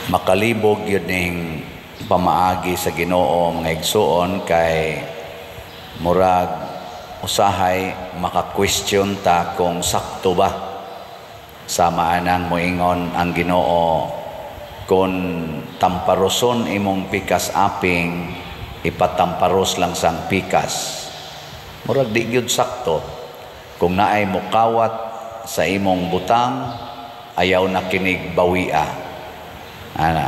Makalibog yun ning pamaagi sa Ginoo, mga igsuon, kay murag usahay maka-question ta kung sakto ba sa maanang moingon ang Ginoo, kung tamparoson imong pikas aping, ipatamparos lang sang pikas. Murag di gyud sakto. Kung naay mukawat sa imong butang, ayaw na kinig bawia. Ana,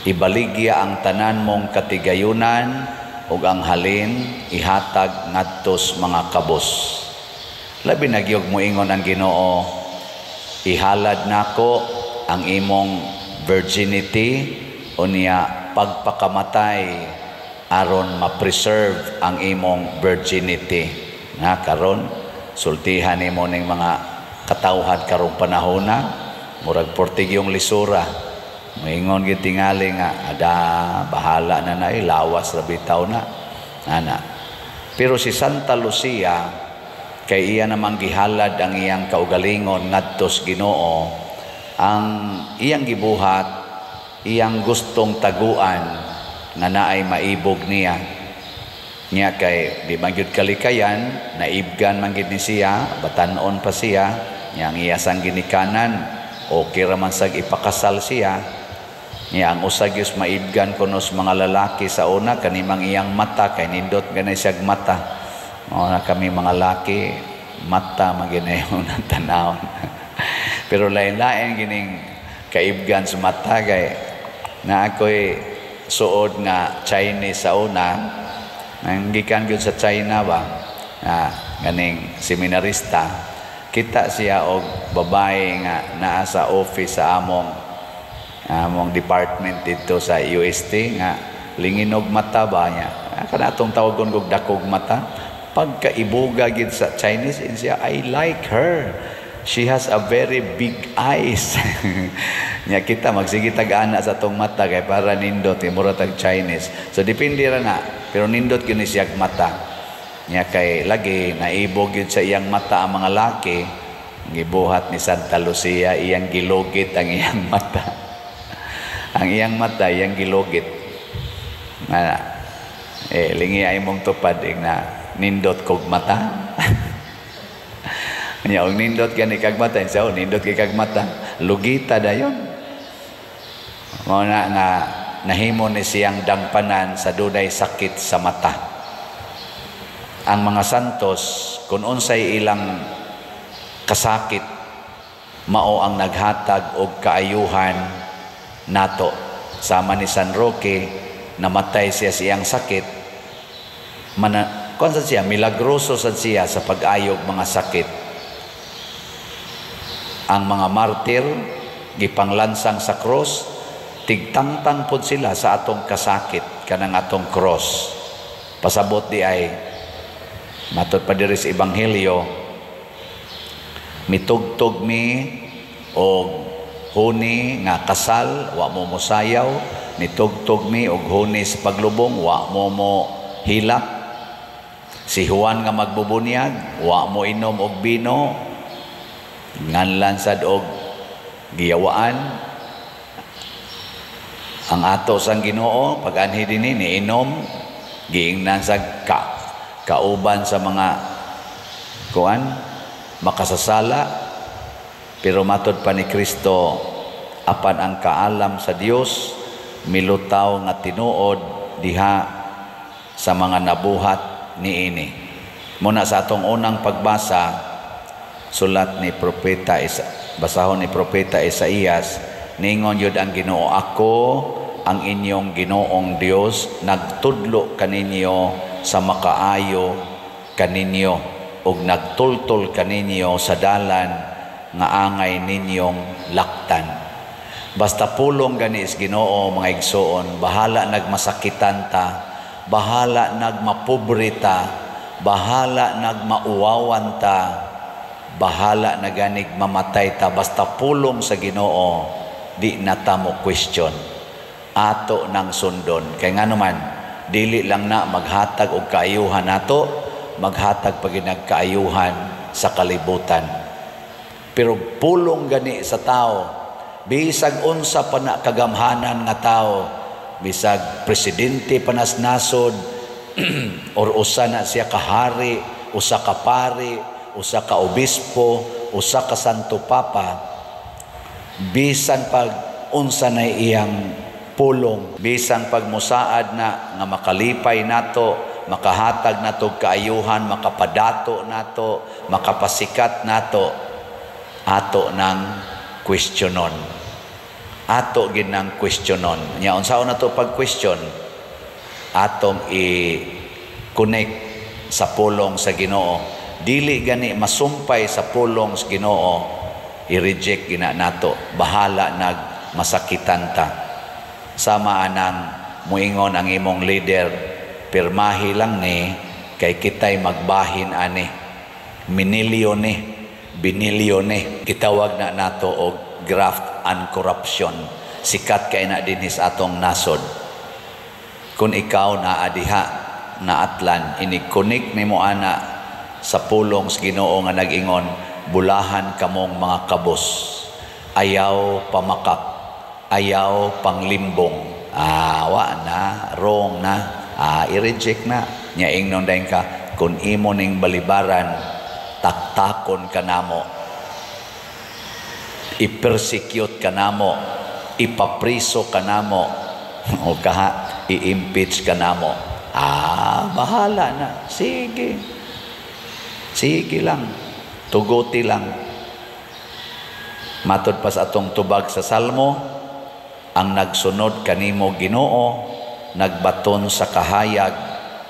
ibaligya ang tanan mong katigayunan ug ang halin ihatag ngadtos mga kabos. Labi na gyud moingon ang Ginoo, ihalad nako ang imong virginity unya pagpakamatay aron ma-preserve ang imong virginity. Na karon sultihan nimo ning mga katawhan karong panahona, murag portigyong lisura. Moingon gid tingali nga ada bahala na na, lawas ra bitaw na ana. Pero si Santa Lucia, kay iya namang gihalad ang iyang kaugalingon ngadtos Ginoo, ang iyang gibuhat, iyang gustong taguan nga naay maibog niya. Niya kay di man gyud kalikayan, naibgan man gid ni siya, batan-on pa siya. Niya ang iya sang ginikanan, okay ra man sag ipakasal siya. Niya ang usa gyud maibgan kuno sa mga lalaki sa una kanimang iyang mata, kay nindot ganay siyag mata. Mao na kami mga laki, mata man ginayon ang tanawon. Pero lain-lain gining kaibgan sa mata, kay na ako'y suod nga Chinese sa una, nang gikan gyud sa China ba, nga ganing seminarista, kita siya og babae nga naa sa office sa among among department dito sa UST nga linginog mata ba niya. Kana atong tawagon og dakog mata. Pagkaibuga gid sa Chinese in siya, "I like her. She has a very big eyes." Nya kita magsige tag ana sa atong mata kay para nindot, kay mura tag Chinese. So depende ra na, pero nindot gyud ni siyag mata. Nya kay lagi naibog gyud sa iyang mata ang mga laki. Gibuhat ni Santa Lucia, iyang gilugit ang iyang mata. Ang iyang mata iyang gilugit. Nga eh lingi ay mong tupad ing na nindot kog mata. Nya og nindot gani kag mata, sa nindot kay kag mata, lugita dayon. Mao na nga nahimo ni siyang dangpanan sa dunay sakit sa mata. Ang mga santos, kung unsay ilang kasakit, mao ang naghatag og kaayuhan nato. Sama ni San Roque, namatay siya sa iyang sakit. Mana, kung siya, milagroso sad siya sa pag-ayog mga sakit. Ang mga martir, gipanglansang sa cross, tigtangtang pod sila sa atong kasakit, kanang atong cross. Pasabot di ay, matod pa diri sa Ebanghelyo, mitugtog mi og huni nga kasal, wa mo mosayaw, nitugtog mi og huni sa paglubong, wa mo mo hilak. Si Juan nga magbubunyag, wa mo inom og bino, nganlan sad og giyawaan. Ang ato sang Ginoo pag-anhi dinhi, niinom, giingnan sa kauban sa mga kuan makasasala. Pero matod pa ni Kristo, apan ang kaalam sa Dios milutaw nga tinuod diha sa mga nabuhat niini. Muna sa atong unang pagbasa, sulat ni Propeta Isa, basahon ni Propeta Isaías, ningon yun ang Ginoo, "Ako ang inyong Ginoong Dios, nagtudlo kaninyo sa makaayo kaninyo ug nagtultol kaninyo sa dalan nga angay ninyong laktan." Basta pulong gani is Ginoo, mga igsoon, bahala nagmasakitan ta, bahala nagmapobre ta, bahala nagmauwawan ta, bahala na ganig mamatay ta, basta pulong sa Ginoo, di na ta mo question. Ato nang sundon. Kay nga naman, dili lang na maghatag og kaayuhan nato, maghatag pag kaayuhan sa kalibutan. Pero pulong gani sa tao, Bisag unsa pa na kagamhanan nga tao, bisag presidente pa nas nasod or usa na siya ka hari, usa ka pari, usa ka obispo, usa ka Santo Papa, bisan pag unsa na iyang pulong, bisan pag musaad na nga makalipay nato, makahatag nato kaayuhan, makapadato nato, makapasikat nato, ato nang questionon. Ato gid nang questionon. Nya unsaon nato pag question? Atong i-connect sa pulong sa Ginoo. Dili gani masumpay sa pulong sa Ginoo, i-reject gina nato. Bahala nag masakitan ta. Sama anang muingon ang imong leader, pirmahi lang ni kay kitay magbahin ani. Minilyon ni, binilyon ni. Gitawag na nato og graft and corruption. Sikat kay na dinhi sa atong nasod. Kung ikaw naa diha naatlan, inig-connect nimo ana sa pulong sa Ginoo nga nag-ingon, bulahan kamong mga kabos, ayaw pamakak, ayaw panglimbong. Wa na, wrong na, i-reject na. Nya ingnon dayon ka, kung imo ning balibaran, taktakon ka namo, i-persecute ka namo, ipapriso ka namo, o kaha, i-impeach ka namo. Bahala na. Sige. Sige lang. Tuguti lang. Matod pa sa atong tubag sa Salmo, ang nagsunod kanimo, Ginoo, nagbaton sa kahayag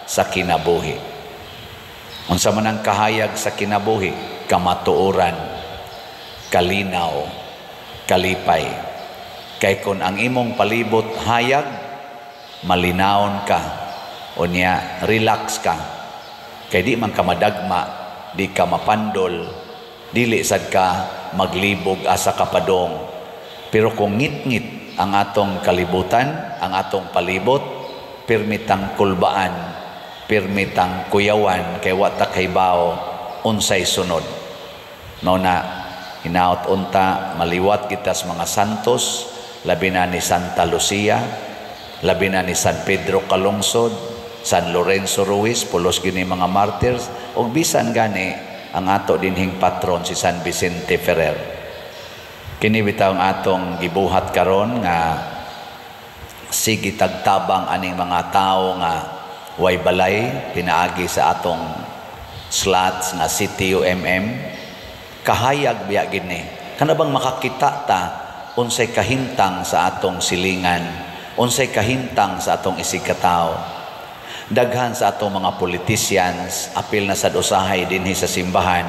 sa kinabuhi. Unsa man ang kahayag sa kinabuhi? Kamatuoran, kalinaw, kalipay. Kay kon ang imong palibot hayag, malinawon ka, unya relax ka. Kay di man ka madagma, di ka mapandol, dili sad ka maglibog asa kapadong. Pero kung ngit-ngit ang atong kalibutan, ang atong palibot, pirmitang kulbaan, pirmitang kuyawan, kay wa ta kahibaw unsay sunod. Mao na hinaot unta maliwat kita sa mga santos, labi na ni Santa Lucia, labi na ni San Pedro Calungsod, San Lorenzo Ruiz, pulos gini mga martyrs, ug bisan gani ang ato dinhing patron si San Vicente Ferrer. Kini bitaw ang atong gibuhat karon nga sige tagtabang aning mga tawo nga way balay pinaagi sa atong slots nga CTUMM. Kahayag biya gini. Kana bang makakita ta unsay kahimtang sa atong silingan, unsay kahimtang sa atong isigkatawo. Daghan sa atong mga politicians, apil na sad usahay dinhi sa simbahan,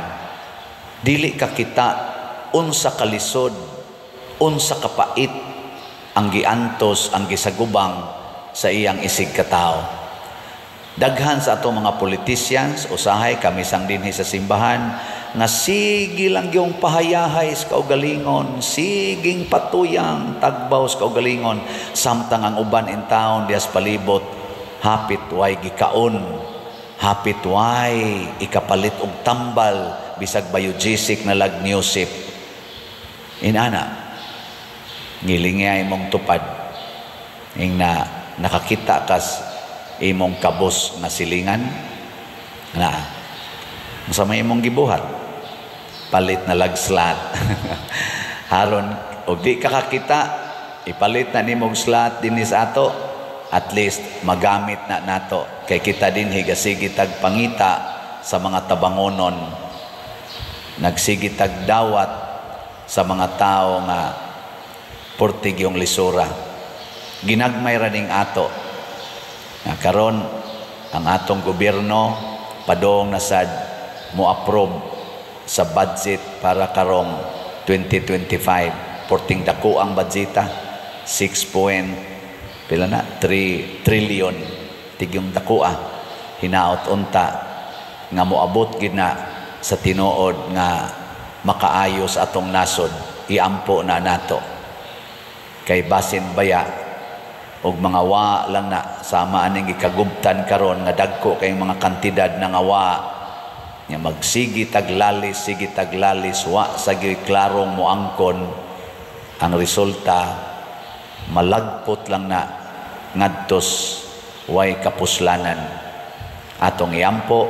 dili ka kita unsa kalisod, unsa kapait ang giantos, ang gisagubang sa iyang isigkatawo. Daghan sa atong mga politicians, usahay kami sang dinhi sa simbahan, nga sige lang yung pahayahay sa kaugalingon, siging patuyang tagbaw sa kaugalingon, samtang ang uban in town dias palibot, hapit way gikaon, hapit way ikapalit og tambal, bisag Biogesic na lag Newsip. Inana, ngilingay imong tupad, ing na nakakita kas imong kabos nga silingan, na unsa may imong gibuhat? Palit na lag slot. Haron og di ka kakita, ipalit na nimong slot dinhi sa ato, at least magamit na nato kay kita dinhi gasigi tag pangita sa mga tabangonon, nagsigi tag dawat sa mga tao nga portig yung lisura. Ginagmay ra ning ato. Nga karon ang atong gobyerno padong na sad mo approve sa budget para karong 2025. Porting dako ang budgeta, 6 point pila na 3 trillion tigyong dako ah. Hinaot unta nga moabot gid na sa tinuod nga makaayos atong nasod, iampo na nato. Kay basin baya og mga wa lang na sama aning gikagubtan karon nga dagko kay mga kantidad na nga wa nya magsigi taglalis, sige taglalis, wa sa gyoy klarong moangkon. Ang resulta, malagpot lang na ngadtos way kapuslanan. Atong iampo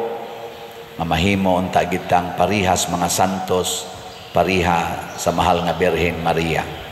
nga mahimo unta gitang parihas mga santos, pariha sa mahal nga Birhen Maria.